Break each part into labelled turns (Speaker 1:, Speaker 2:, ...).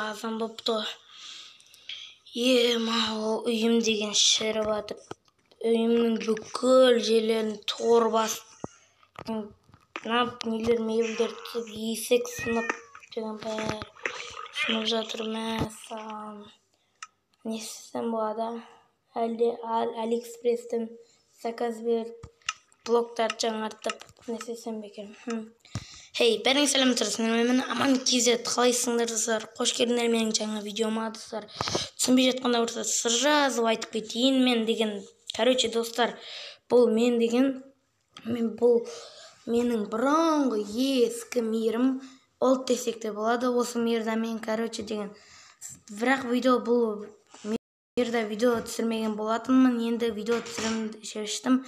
Speaker 1: Азан болыпты. Ема, үйім деген шіріп жатыр. Үйімнің бүкіл жерлерін тор басып, мына нелер, мебельдер түсіп, есік сынып деген, бәрі сынып жатыр. Мәссаған, не істесем болады? Әлде Алиэкспресстен заказ беріп, блоктарды жаңартып, не істесем екен? Хей, бәріңе сәлем, достар! Мен Аман KZ. Қалайсыңдар, достар? Қош келдіңдер менің жаңа видеома, достар. Түсінбей жатқандар болса, сразу айтып кетейін. Мен деген, короче, достар, бұл мен деген, мен бұл менің бұрынғы ескі мирім ол десек те болады. Осы мирда мен, короче, деген, бірақ видео, бұл мирда видео түсірмеген болатынмын. Енді видео түсіремін шештім.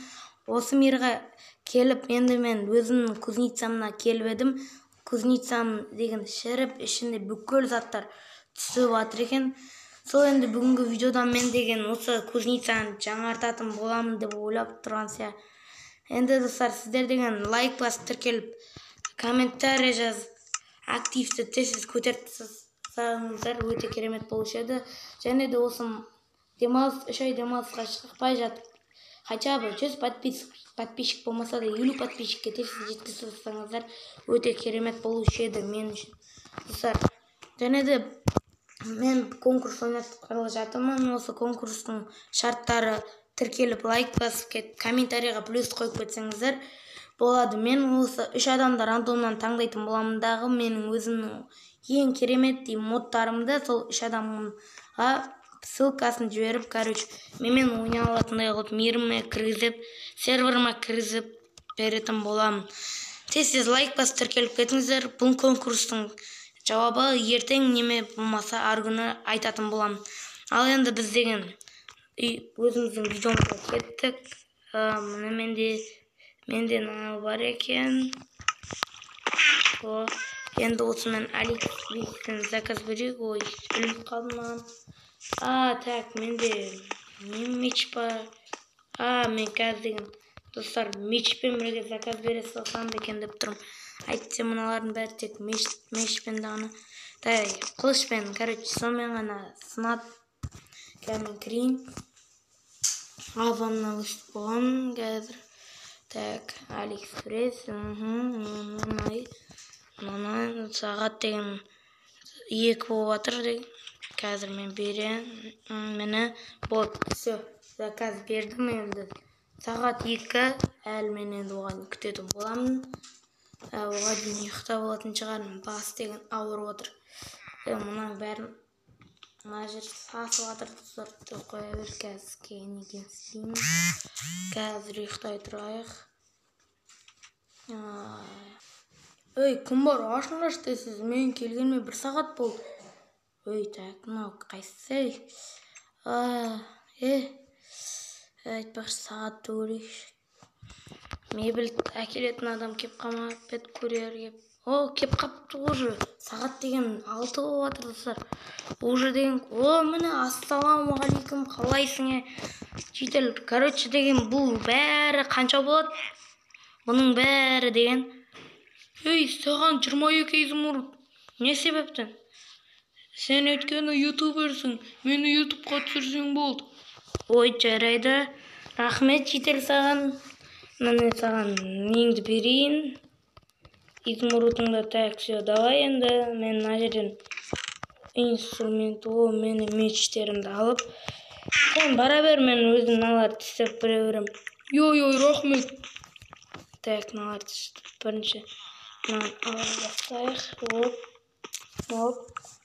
Speaker 1: Осы мирға келіп, енді мен өзімнің кузницамна келіп едім. Кузницам деген шіріп, ішінде бүкіл заттар түсіп жатыр екен. Сол енді бүгінгі видеода мен деген осы кузницаны жаңартатын боламын деп ойлап тұрған сияқты. Енді, достар, сіздер деген лайк басып, тіркеліп, комментарий жазып, активті тез тез көтеріп тастасаңыздар, өте керемет болушы еді. Және де осы демалыс, 3 ай демалысқа шықпай жатып, хотя бы 100 подписчик болмаса да, 50 подписчикке тез жеткізіп тастасаңыздар, өте керемет болушы еді мен үшін, достар. Және де мен конкурс ойнатқалы жатырмын. Осы конкурстың шарттары: тіркеліп, лайк басып кетіп, комментарийға плюс қойып кетсеңіздер болады. Мен осы үш адамды рандомнан таңдайтын боламын дағы, менің өзімнің ең кереметтей модтарымды сол үш адамға ссылкасын жіберіп, короче, менімен ойнай алатындай қылып, миріме кіргізіп, серверіме кіргізіп беретін боламын. Тез тез лайк басып, тіркеліп кетіңіздер. Бұл конкурстың жауабы ертең неме болмаса арғы күні айтатын боламын. Ал енді біз деген өзіміздің видеомызға кеттік. Міне, менде мынау бар екен. О, енді осымен Алиэкспресстен заказ берейік. Ой, ілініп қалдым маған. А, так, менде не меч бар? А, мен қазір деген, достар, мечпен бірге заказ бере салсам ба екен деп тұрмын. Әйтсе мыналардың бәрі тек мечпен ғана да, қылышпен, короче, сонымен ғана сынады. Қазір мен кірейін. Аванна өсіп болған қазір. Так, Алиэкспресс, мына сағат деген 2 болып жатыр. Қазір мен беремін. Міне, болды, все, заказ бердім. Енді сағат 2 әлі. Мен енді оған күтетін боламын. Оған дейін ұйықтап алатын шығармын, бас деген ауырып отыр. Мынаның бәрін, мына жер сасып жатыр, достар. Қоя бер, қазір кейін істеймін. Қазір ұйықтай тұрайық. Ей, кім бар? Ашыңдаршы тез! Мен келгеніме бір сағат болды. Ой, так, мынау қайсысы? Е, айтпақшы, сағатты көрейікші. Мебель әкелетін адам кеп қалмап па еді, курьер кеп? О, кеп қапты. Уже сағат деген 6 болып жатыр, достар, уже деген. О, міне, ассалаумағалейкум, қалайсың, е, житель? Короче, деген, бұл бәрі қанша болады, бұның бәрі деген? Ей, саған 22 изумруд. Не себептен? Сен өйткені ютуберсің, мені Ютубқа түсірсең болды. Ой, жарайды, рахмет, житель, саған. Міне, саған неңді берейін, изумрудыңды. Так, все, давай. Енді мен мына жерден инструмент, о, мені мечтерімді алып, сен бара бер, мен өзім мыналарды істеп бере беремін. Ой, ой, рахмет. Так, мыналарды бірінші мынаны ала бастайық. Оп, оп,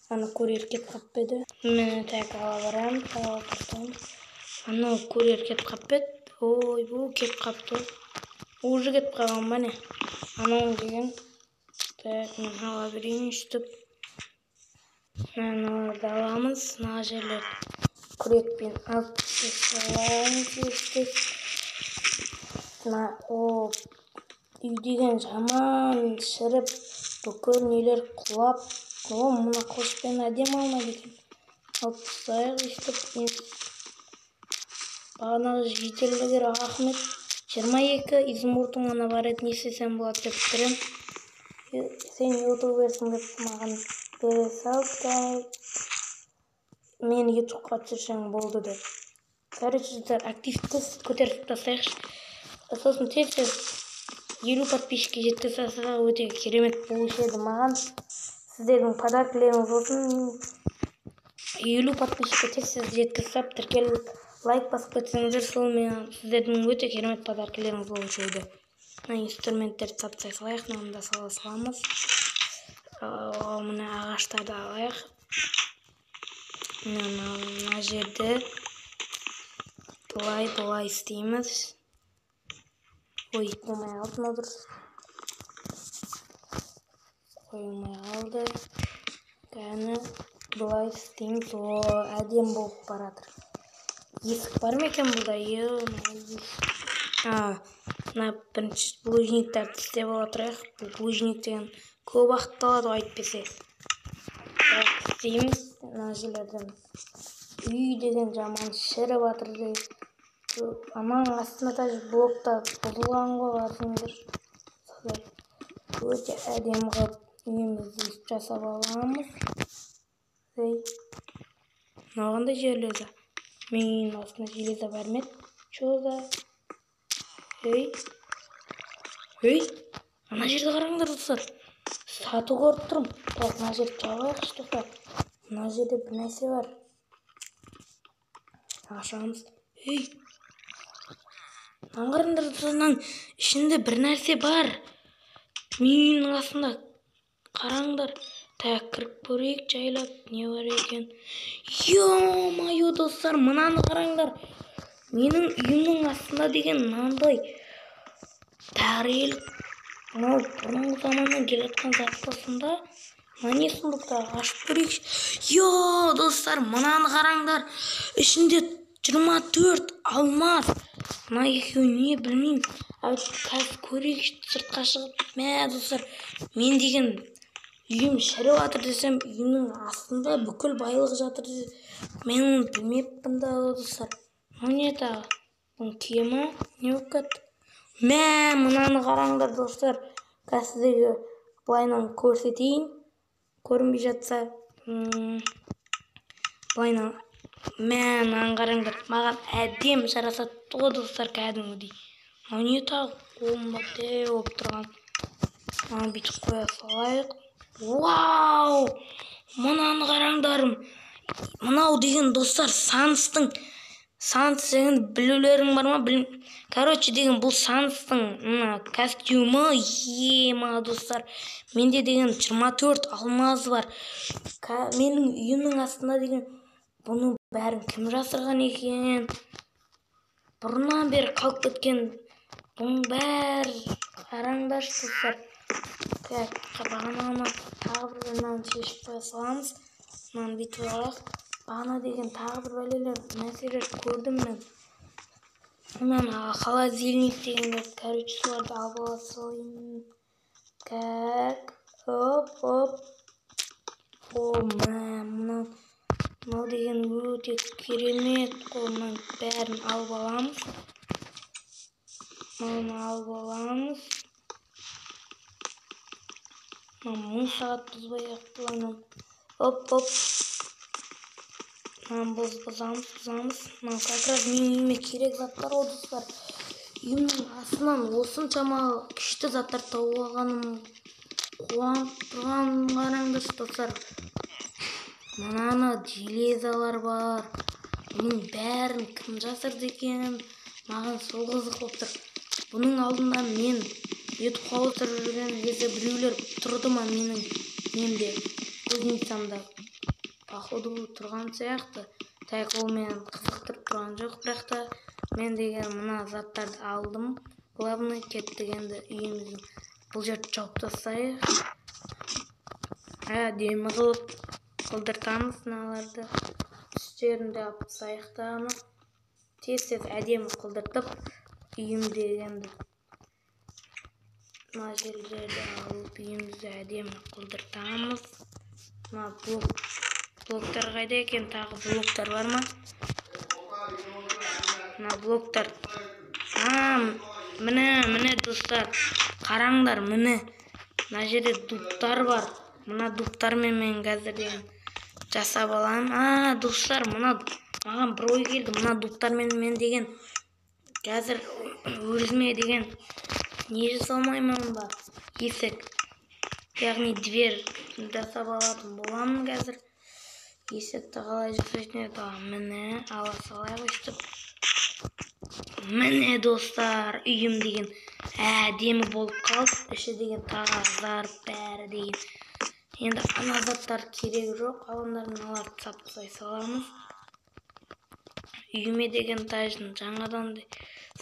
Speaker 1: ана курьер кетіп қалып па еді? Міне, так, ала барамын, ала тастаймыз. Анау курьер кетіп қалып па еді? Ойбу, кетіп қалыпты ғой, уже кетіп қалған ба, не анау деген? Так, мен ала берейін өйстіп. Мыналарды аламыз, мына жерлерді күрекпен алып саламыз өйстіп. Мына, о, үй деген жаман шіріп, бүкіл нелер құлап. О, мына қылышпен әдемі алмайды екен. Алып тастайық өйстіп. Бағанағы жительдерге рахмет. 22 изумрудың ғана бар еді, не істесем болады деп тұр едім. Сен ютуберсің деп маған Бере салып, мені ютубқа түсірсең болды деп. Короче, достар, активті көтеріп тастайықшы. Сосын тез-тез 50 подписчикке жеткізе салсақ, өте керемет болушы еді маған. Сіздердің подаркілеріңіз болсын. 50 подписчикке тез-тез жеткізіп салып, тіркеліп, лайк басып кетсеңіздер, сол мен сіздердің өте керемет подаркілеріңіз болушы еді. Мына инструменттерді таптай салайық, мынаны да сала саламыз. Мына ағаштарды алайық. Мына жерді былай істейміз. Ой, болмай қалды, мынау дұрыс қойылмай қалды. Кәні, былай істейміз. О, әдемі болып баратыр. Есік бар ма екен бұлда? Мына бірінші булыжниктерді істеп ала тұрайық. Бұл булыжник деген көп уақыт алады ғой, әйтпесе. Істейміз. Мына жерлерден үй деген жаман шіріп жатыр. Ананың астына даже блоктар бұзылған ғой, қарасаңдар. Өте әдемі қылып үйімізді жасап аламыз. Ей, мынау қандай железо? Менің үйімнің астында железо бар ма еді? Че за? Ей, ей, ана жерді қараңдар, достар. Саты көріп тұрмын. Так, мына жерді жабайықшы, тоқта. Мына жерде бір нәрсе бар. Ашамыз. Ей, мынаны қараңдар, достар, мынаның ішінде бір нәрсе бар. Менің үйімнің астында. Қараңдар. Так, кіріп көрейік жайлап, не бар екен. Ё-моё, достар, мынаны қараңдар. Менің үйімнің астында деген мынандай тарелка. Мынау бұрынғы заманнан келе жатқан зат па сонда? Мына не сундукта? Ашып көрейікші. Йо, достар, мынаны қараңдар. Ішінде 24 алмаз. Мына екеуі не, білмеймін. Қазір көрейікші сыртқа шығып. Мә, достар, мен деген үйім шіріп жатыр десем, үйімнің астында бүкіл байлық жатыр. Мен оны білмеппін да, достар. Мынау не тағы? Бұның киімі не болып кетті? Мә, мынаны қараңдар, достар. Қазір сіздерге былайынан көрсетейін. Көрінбей жатса, былайынан. Мә, мынаны қараңдар. Маған әдемі жарасады ғой, достар, кәдімгідей. Мынау не тағы? Қолымда дәу болып тұрған. Мынаны бүйтіп қоя салайық. Вау! Мынаны қараңдар. Мынау деген, достар, Санстың. Санс деген білулерің бар ма? Короче, деген бұл Санстың мына костюмі. Ема, достар. Менде деген 24 алмаз бар. Менің үйімнің астында деген бұның бәрін кім жасырған екен? Бұрыннан бері қалып кеткен бұның бәрі. Қараңдаршы, достар. Так, бағананы тағы бір мынаны шешіп қоя саламыз. Мынаны бүйтіп алайық. Бағана деген тағы бір бәлелер, нәрселер көрдім мен. Мынаны холодильник дегендер, короче, соларды алып ала салайын. Так, оп, оп. О, мә, мынау деген өте керемет қой. Мынаның бәрін алып аламыз. Мынаны алып аламыз. Мына 1000 сағат бұзбай ақ былайынан. Оп, оп. Мынаны бұзамыз, бұзамыз. Мынау как раз менің үйіме керек заттар ғой, достар. Үйімнің астынан осыншама күшті заттар тауып алғаным, қуанып тұрғаным қараңдаршы, достар. Мынаны железалар бар. Бұның бәрін кім жасырды екен? Маған сол қызық болып тұр. Бұның алдында мен ютубқа отырып жүрген кезде біреулер тұрды ма менің немде, кузницамда? Походу, тұрған сияқты. Так, ол мені қызықтырып тұрған жоқ, бірақ та мен деген мына заттарды алдым. Главное, кеттік енді үйіміздің. Бұл жерді жауып тастайық. Әдемі қылып қылдыртамыз мыналарды. Түстерін де алып тастайық тағыны. Тез-тез әдемі қылдыртып, үйімді енді мына жерлерді алып, үйімізді әдемі қылдыртамыз. Мына блоктар қайда екен? Тағы блоктар бар ма? Мына блоктар. А, міне, міне, достар. Қараңдар, міне. Мына жерде дубтар бар. Мына дубтармен мен қазір деген жасап аламын. А, достар, мына маған бір ой келді. Мына дубтармен мен деген қазір өзіме деген не жасалмаймын ба? Есік, яғни дверь жасап алатын боламын қазір. Есікті қалай жасайтын еді? Міне, ала салайық өйстіп. Міне, достар, үйім деген әдемі болып қалды. Іші деген тазарып, бәрі деген. Енді ана заттар керегі жоқ, алыңдар, мыналарды сап тастай саламыз. Үйіме деген тажын жаңадан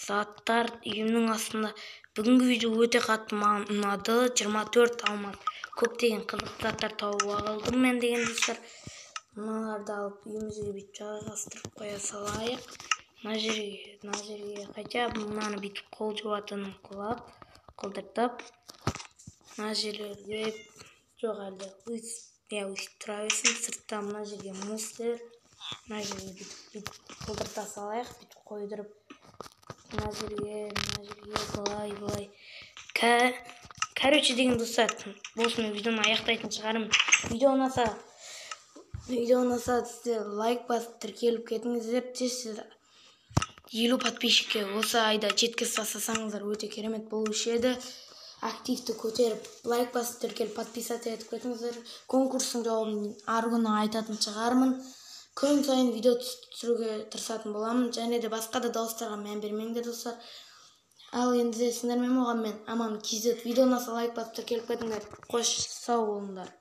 Speaker 1: заттар үйімнің астында. Бүгінгі видео өте қатты маған ұнады. 24 алмаз, көптеген қызықты заттар тауып алдым мен деген, достар. Мыналарды алып, үйімізге бүйтіп жайғастырып қоя салайық. Мына жерге, мына жерге, хотя бы мынаны бүйтіп қол жуатынын қылып қылдыртып, мына жерлерге жоқ, әлде иә, өйстіп тұра берсін. Сыртта мына жерге мусор, мына жерге бүйтіп бүйтіп қылдырта салайық, бүйтіп қойдырып, мына жерге, мына жерге, былай былай. Короче деген, достар, осымен видеоны аяқтайтын шығармын. Видео ұнаса, сіздер лайк басып, тіркеліп кетіңіздер. Тез тез 50 подписчикке осы айда жеткізіп тастасаңыздар, өте керемет болушы еді. Активті көтеріп, лайк басып, тіркеліп, подписаться етіп кетіңіздер. Конкурстың жауабын арғы күні айтатын шығармын. Күн сайын видео түсіруге тырысатын боламын. Және де басқа да дауыстарға мән бермеңдер, достар. Ал енді сіздермен болған мен, Аман KZ. Видео ұнаса, лайк басып, тіркеліп кетіңдер. Қош, сау болыңдар.